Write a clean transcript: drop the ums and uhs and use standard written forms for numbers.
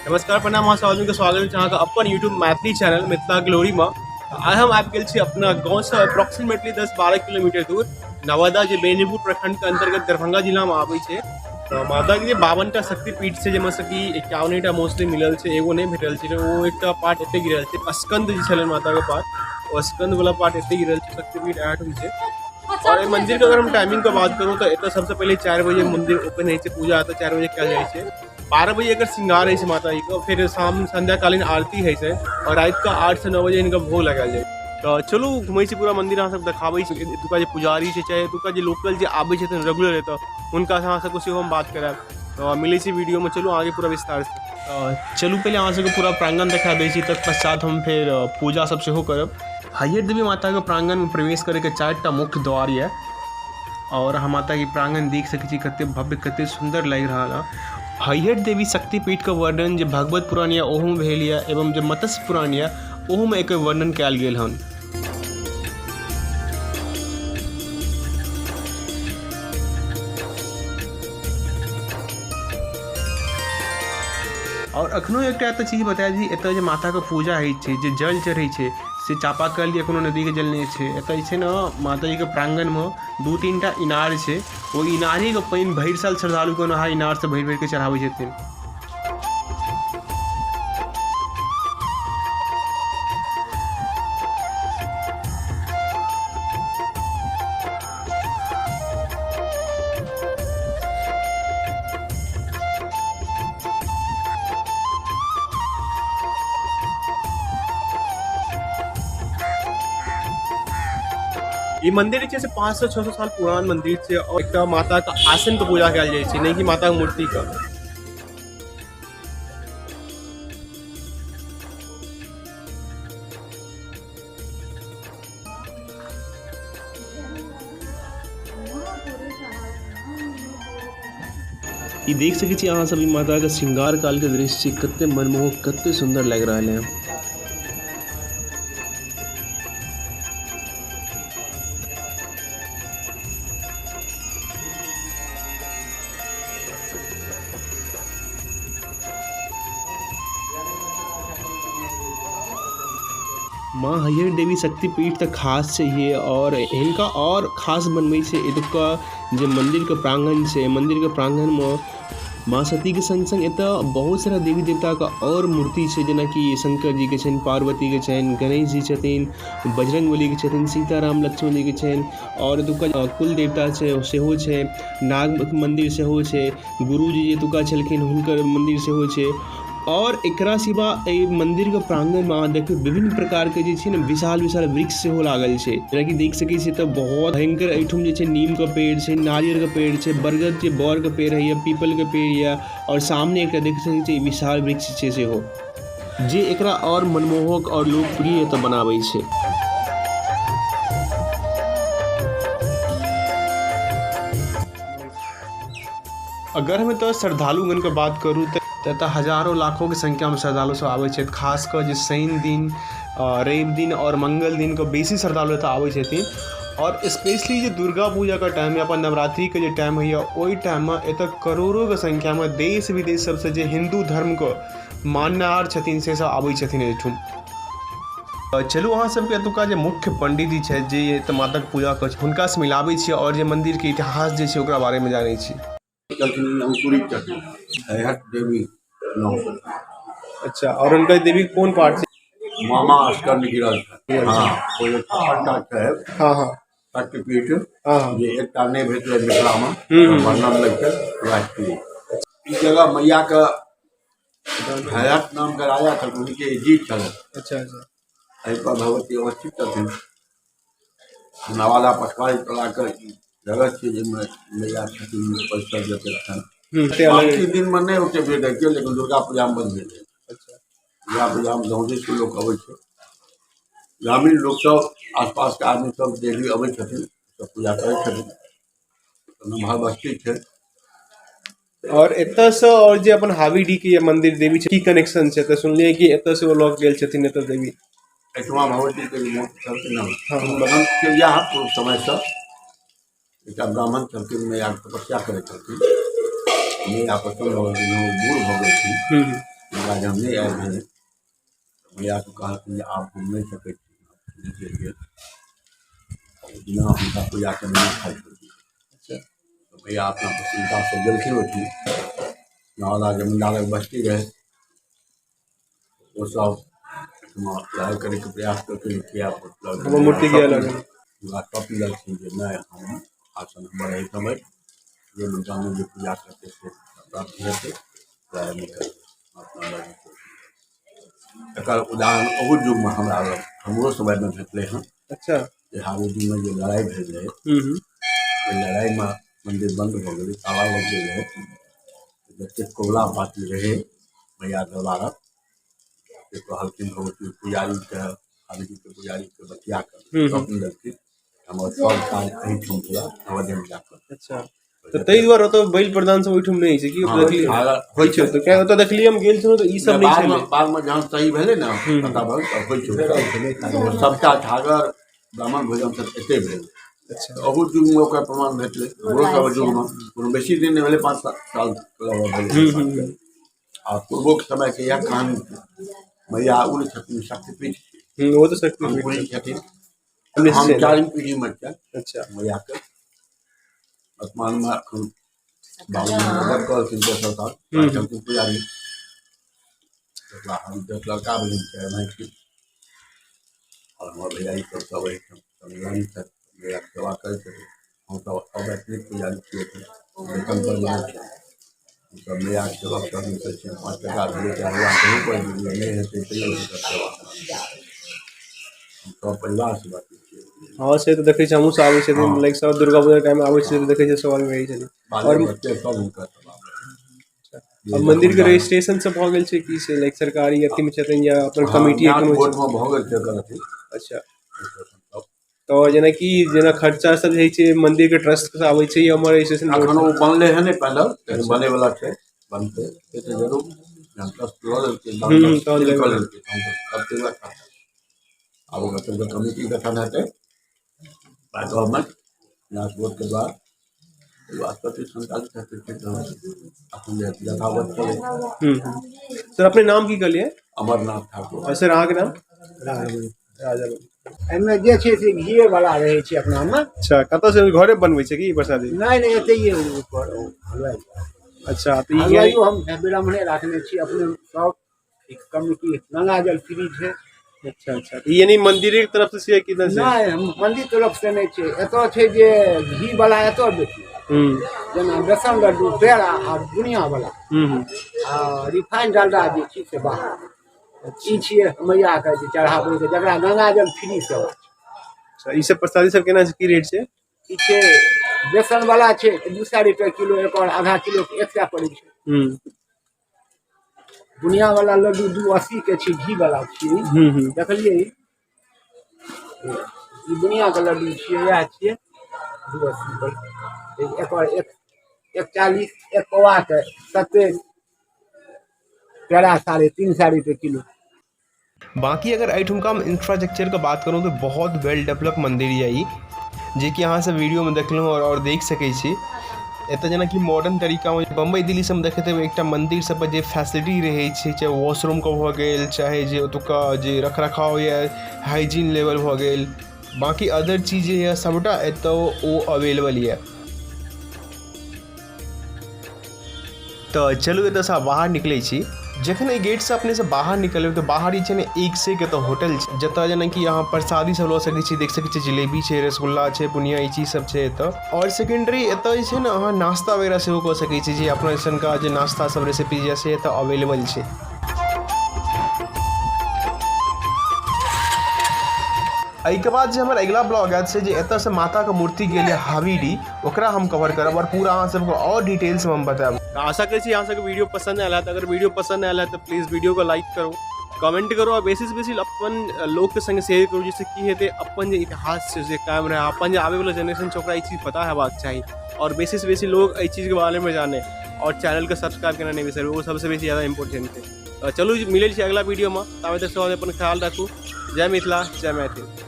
नमस्कार प्रणाम, अहाँ सब आदमीके स्वागत छै अहाँके अपन यूट्यूब मैथिली चैनल मिथिला ग्लोरीमे। आइ हम आबि गेल छी अपना गाँवसँ अप्रोक्सीमेटली 10-12 किलोमीटर दूर नवादा, जे बेनीपुर प्रखंडके अन्तर्गत दरभंगा जिलामे आबै छै। तऽ माताके जे 52टा शक्तिपीठ छै, जाहिमे से कि 51टा मोस्टली मिलल छै, एगो नहि भेटल छै। ओ एकटा पार्ट एते गिरल छै, स्कंद जे छलै माताके पार्ट, ओ स्कंद वाला पार्ट एते गिरल छै। शक्तिपीठ एहिठाम छै। और एहि मंदिर के अगर हम टाइमिंग के बात करूँ तऽ एतऽ सबसँ पहिले 4 बजे मंदिर ओपन होइ छै, पूजा एतऽ 4 बजे कयल जाइ छै। 12 बजे एकर श्रृंगार होइ छै माताजीके, फिर शाम संध्याकालीन आरती होइ छै और राति के 8 से 9 बजे हिनका भोग लगायल जाइ छै। तऽ चलू घुमै छी पूरा मंदिर, अहाँ सब देखाबै छी। एतुका जे पुजारी छै, चाहे एतुका जे लोकल जे आबै छथिन रेगुलर एतऽ, हुनकासँ अहाँ सबके सेहो हम बात करायब। तऽ मिलै छी वीडियोमे, चलू आगे पूरा विस्तारसँ। तऽ चलू पहिले अहाँ सबके पूरा प्राङ्गण देखा दै छी, तत्पश्चात हम फेर पूजा सब सेहो करब। हरिहर देवी माताके प्राङ्गणमे प्रवेश करैके 4टा मुख्य द्वार यऽ और अहाँ माताके प्राङ्गण देख सकै छी, कते भव्य कते सुन्दर लागि रहल हँ। हरिहर देवी शक्तिपीठके वर्णन जे भगवत पुराण यऽ ओहूमे भेल यऽ, एवं जे मत्स्य पुराण यऽ ओहूमे एकर वर्णन कयल गेल हन। और अखनो एकटा एतऽ चीज बता दी, एतऽ जे माताके पूजा होइ छै, जे जल चढ़ै छै से चापाकल या कोनो नदीके जल नहि छै। एतऽ जे छै ने माताजीके प्राङ्गणमे 2-3टा इनार छै, ओहि इनारेके पानि भरि साल श्रद्धालुके वएह इनारसँ भरि भरिके चढ़ाबै छथिन। ई मंदिर जे छै से 500-600 साल पुरान मंदिर छै और एकटा माता के आसन के पूजा कयल जाइ छै, नहि कि माता के मूर्ति के। ई देख सकै छी अहाँ सब, ई माता के श्रृंगार काल के दृश्य छै, कते मनमोहक कते सुंदर लागि रहल है। माँ हरिहर देवी शक्तिपीठ तऽ खास छै और हिनका और खास बनबै छै एतुका जे मन्दिरके प्राङ्गण छै। मन्दिरके प्राङ्गणमे माँ सतीके सङ्ग सङ्ग एतऽ बहुत सारा देवी देवताके आओर मूर्ति छै, जेनाकि शङ्कर जीके छनि, पार्वतीके छनि, गणेश जी छथिन, बजरङ्गबलीके छथिन, सीताराम लक्ष्मण जीके छनि आओर एतुका कुल देवता छै सेहो छै, नाग मन्दिर सेहो छै, गुरुजी जे एतुका छलखिन हुनकर मन्दिर सेहो छै। आओर एकरा सिवा एहि मन्दिरके प्राङ्गणमे अहाँ देखबै विभिन्न प्रकारके जे छै ने विशाल विशाल वृक्ष सेहो लागल छै, जेनाकि देख सकै छियै तऽ बहुत भयङ्कर एहिठाम जे छै नीमके पेड़ छै, नारियलके पेड़ छै, बरगद छै, बड़के पेड़ होइए, पीपलके पेड़ यऽ आओर सामने एकटा देख सकै छियै विशाल वृक्ष छै सेहो, जे एकरा आओर मनमोहक आओर लोकप्रिय एतऽ बनाबै छै। अगर हम एतऽ श्रद्धालुगणके बात करू तऽ एतऽ हजारो लाखोके संख्यामे श्रद्धालु सब आबै छथि। खास कऽ जे शनि दिन, रवि दिन आओर मंगल दिनके बेसी श्रद्धालु एतऽ आबै छथिन। आओर स्पेशली जे दुर्गा पूजाके टाइम या अपन नवरात्रिके जे टाइम होइए ओहि टाइममे एतऽ करोड़ोके संख्यामे देश विदेश सबसँ जे हिन्दू धर्मके माननिहार छथिन से सब आबै छथिन एहिठुम। चलू अहाँ सबके एतुका जे मुख्य पंडीजी छथि जे एतऽ माताके पूजा करै छथिन हुनकासँ मिलाबै छी आओर जे मन्दिरके इतिहास जे छै ओकरा बारेमे जानै छी। अंकुरित छथिन हरिहर देवी नाम। अच्छा, आओर हुनकर देवी कोन पार्ट छै? मामा स्कंद गिरल छै। हँ, ओ जे 56टा छै। हँ हँ शक्तिपीठ। हँ हँ जे एकटा नहि भेटलै मिथिलामे, वर्णन लै छै राष्ट्रीय। ई जगह मैयाके हयात नामके राजा छलखिन, हुनके जी छलनि। अच्छा अच्छा एहिपर भगवती अवस्थित छथिन। नवादा पछवाड़ी टोलाके ई जगह छै जाहिमे मैया छथिन परिसर जते छनि। बाकी दिनमे नहि ओते भीड़ रहै छै, लेकिन दुर्गा पूजामे बड़ भीड़ रहै छै। दुर्गा पूजामे गाँव दिसके लोक अबै छै, ग्रामीण लोकसभ, आसपासके आदमी सब डेली अबै छथिन, सब पूजा करै छथिन। नमहर बस्ती छै। और एतऽसँ और जे अपन हावीडी के मंदिर देवी छै की कनेक्शन छै? तऽ सुनलियै कि एतऽसँ ओ लऽ गेल छथिन एतऽ देवी। एहिठमा भगवतीके जे मूर्ति छलखिन हँ, बदलके इएह पूर्व समयसँ एकटा ब्राह्मण छलखिन, मैयाके तपस्या करै छलखिन। मैया प्रसन्न भऽ गेलखिन, ओ बूढ़ भऽ गेलखिन। हुनका जहन नहि आबि भेलै मैयाके कहलखिन जे आब हम नहि सकै छी, बिना हुनका पूजा केने नहि खाइ छलखिन। तऽ मैया अपना प्रसन्नतासँ गेलखिन ओहिठाम। नवादा जमींदारक बस्ती रहै, ओसभ एहिठमा लड़ाइ करैके प्रयास केलखिन, किया हमर मूर्ति किया लऽ गेल? हुनका टॉपी लेलखिन जे नहि, हम आसन हमर एहिठाम अछि, जे मनोकामना जे पूजा करतै से प्राप्त हेतै, लड़ाइ नहि करतै अपना लग। एकर उदाहरण ओहू युगमे हमरा लग हमरो समयमे भेटलै हँ। जे हाबीडीमे जे लड़ाइ भेल रहै, ओहि लड़ाइमे मन्दिर बन्द भऽ गेलै, ताला लागि गेल रहै। जतेक कबुला पाती रहै मैया दरबारक, से कहलखिन भगवती पुजारीके, हाबीडीके पुजारीके बतिया कऽ स्वप्न देलखिन, हमर सब काज एहिठाम पूरा नवदेमे जाकऽ। अच्छा, तऽ ताहि दुआरे ओतऽ बलि प्रदान सब ओहिठाम नहि होइ छै कि? देखलियै होइ छै। तऽ किया ओतऽ देखलियै, हम गेल छलहुँ तऽ ई सब नहि छलै। बादमे जहन सही भेलै ने पता भऽ तब होइ छै, सबटा छागर ब्राह्मण भोजन सब एते भेल। अहू युगमे ओकर प्रमाण भेटलै, हमरो सब युगमे कोनो बेसी दिन नहि भेलै, 5-7 साल लगभग भेलै। आ पूर्वोक समयके इएह कहानी छै। मैया उग्र छथिन, शक्तिपीठ ओ तऽ शक्तिपीठ अंकुरी छथिन। हम 4 पीढ़ीमे छियनि। मैयाके वर्तमानमे एखन बाबू मदद कहलखिन दोसर साल छलखिन पुजारी, हम 10 लड़का बहिन छै भाइ छी, आओर हमर भैयारी सब सब एहिठाम सम्मेलन छथि, मैयाके सेवा करै छथिन। हमसब अवैतनिक पुजारी छियै, वेतन पर नहि छी, हमसब मैयाके सेवक सब मिलते छियै। 5 टका भेलै तऽ हलुआ सेहो पड़ि गेलै, नहि हेतै तैयो हुनकर सेवा हम सब परिवार सेवा करै छियै। हँ, से तऽ देखै छियै, हमहूँ सब आबै छथिन, लाइक सब दुर्गा पूजा टाइममे आबै छियै तऽ देखै छियै सब आदमी रहै छथिन। आओर सब हुनकर सेवा। आओर मन्दिरके रजिस्ट्रेशन सब भऽ गेल छै कि से लाइक सरकारी अथीमे छथिन या अपन कमिटी कोनो बोर्डमे भऽ गेल छै एकर अथी? अच्छा, तऽ जेनाकि जेना खर्चा सब जे होइ छै मन्दिरके ट्रस्ट से आबै छै या हमर रजिस्ट्रेशन? एखन ओ बनलै हँ नहि पैनल, लेकिन बनैवला छै, बनतै से तऽ जरूर। जहन ट्रस्ट लऽ लेलकै, कऽ लेलकै, तहन तऽ खर्चा आब ओकर सबके कमिटी गठन हेतै बाय गवर्नमेंट न्यास बोर्डके द्वारा, एहि वास्ते संचालित हेतै। अखन जे यथावत चलै। सर अपने नाम की कहलियै? अमरनाथ ठाकुर। और सर अहाँके नाम? राजा। एहिमे जे छै से घिए वाला रहै छै अपनामे। अच्छा, कतऽसँ घरे बनबै छै कि प्रसादी? नहि नहि, एतहिए ऊपर हलवाइ। अच्छा, तऽ ई हलवाइयो हम ब्राह्मणे राखने छी अपने, सब कमिटी। गंगा जल फ्री छै। अच्छा अच्छा, ई यानी मंदिरे के तरफ से छियै कि नहि? नहि, मंदिर तरफ से नहि छै। एतऽ छै जे घी वाला एतऽ बेटी, जेना बेसन लड्डू, पेड़ा आ बुनिया वाला, आ रिफाइंड डालडा जे छै से बाहर। ई छियै मैयाके जे चढ़ाबैके, जकरा गंगा जल फ्री सेवा छै। अच्छा, ई सब प्रसादी सब केना छै, की रेट छै? ई छै बेसन वाला छै 200 रुपया किलो, एक आधा किलो के 100 पड़ै छै। बुनिया वाला लड्डू 280 के छै, घी वाला छियै। देखलियै ई बुनिया के लड्डू छियै, इएह छियै 280 पर। एकर 140, एक पौआ के 70, पेड़ा 350 रुपये किलो। बाकी अगर एहिठुमका हम इंफ्रास्ट्रक्चरके बात करूँ तऽ बहुत वेल डेवलप मंदिर यऽ ई, जेकि अहाँ सब वीडियोमे देखलहुँ और देख सकै छी। एतऽ जेनाकि मॉडर्न तरीकामे बम्बई दिल्ली सबमे देखैत हेबै एकटा मंदिर सब पर जे फैसिलिटी रहै छै, चाहे वॉशरूमके भऽ गेल, चाहे जे ओतुका जे रख रखाव यऽ, हाइजीन लेवल भऽ गेल, बाकी अदर चीज जे यऽ सबटा एतऽ ओ अवेलेबल यऽ। तऽ चलू एतऽसँ बाहर निकलै छी। जखन एहि गेटसँ अपनेसँ बाहर निकलबै तऽ बाहर जे छै ने एक से एक एतऽ होटल छै, जतऽ जेनाकि अहाँ प्रसादी सब लऽ सकै छी। देख सकै छी जिलेबी छै, रसगुल्ला छै, बुनिया, ई चीज सब छै एतऽ। और सेकेंडरी एतऽ जे छै ने अहाँ नाश्ता वगैरह सेहो कऽ सकै छी, जे अपना दिसनका जे नाश्ता सब रेसिपी जे से एतऽ अवेलेबल छै। एहिके बाद जे हमर अगिला ब्लॉग आयत से जे एतऽसँ माताके मूर्ति गेल यऽ हावीडी, ओकरा हम कवर करब और पूरा अहाँ सबके और डिटेल्समे हम बतायब। तऽ आशा करै छी अहाँ सबके वीडियो पसन्द आयल हैत। अगर वीडियो पसन्द आयल हैत तऽ प्लीज वीडियोके लाइक करू, कमेंट करू और बेसीसँ बेसी अपन लोकके संगे शेयर करू, जाहिसँ की हेतै अपन जे इतिहास छै जे कायम रहै, अपन जे आबैवला जेनरेशन छै ओकरा ई चीज पता हेबाक चाही और बेसीसँ बेसी लोग एहि चीजके बारेमे जानै। और चैनलके सब्सक्राइब केनाइ नहि बिसरबै, ओ सबसँ बेसी ज्यादा इम्पोर्टेंट छै। तऽ चलू मिलै छी अगिला वीडियोमे, ताबे तक सब अपन ख्याल राखू। जय मिथिला, जय मैथिल।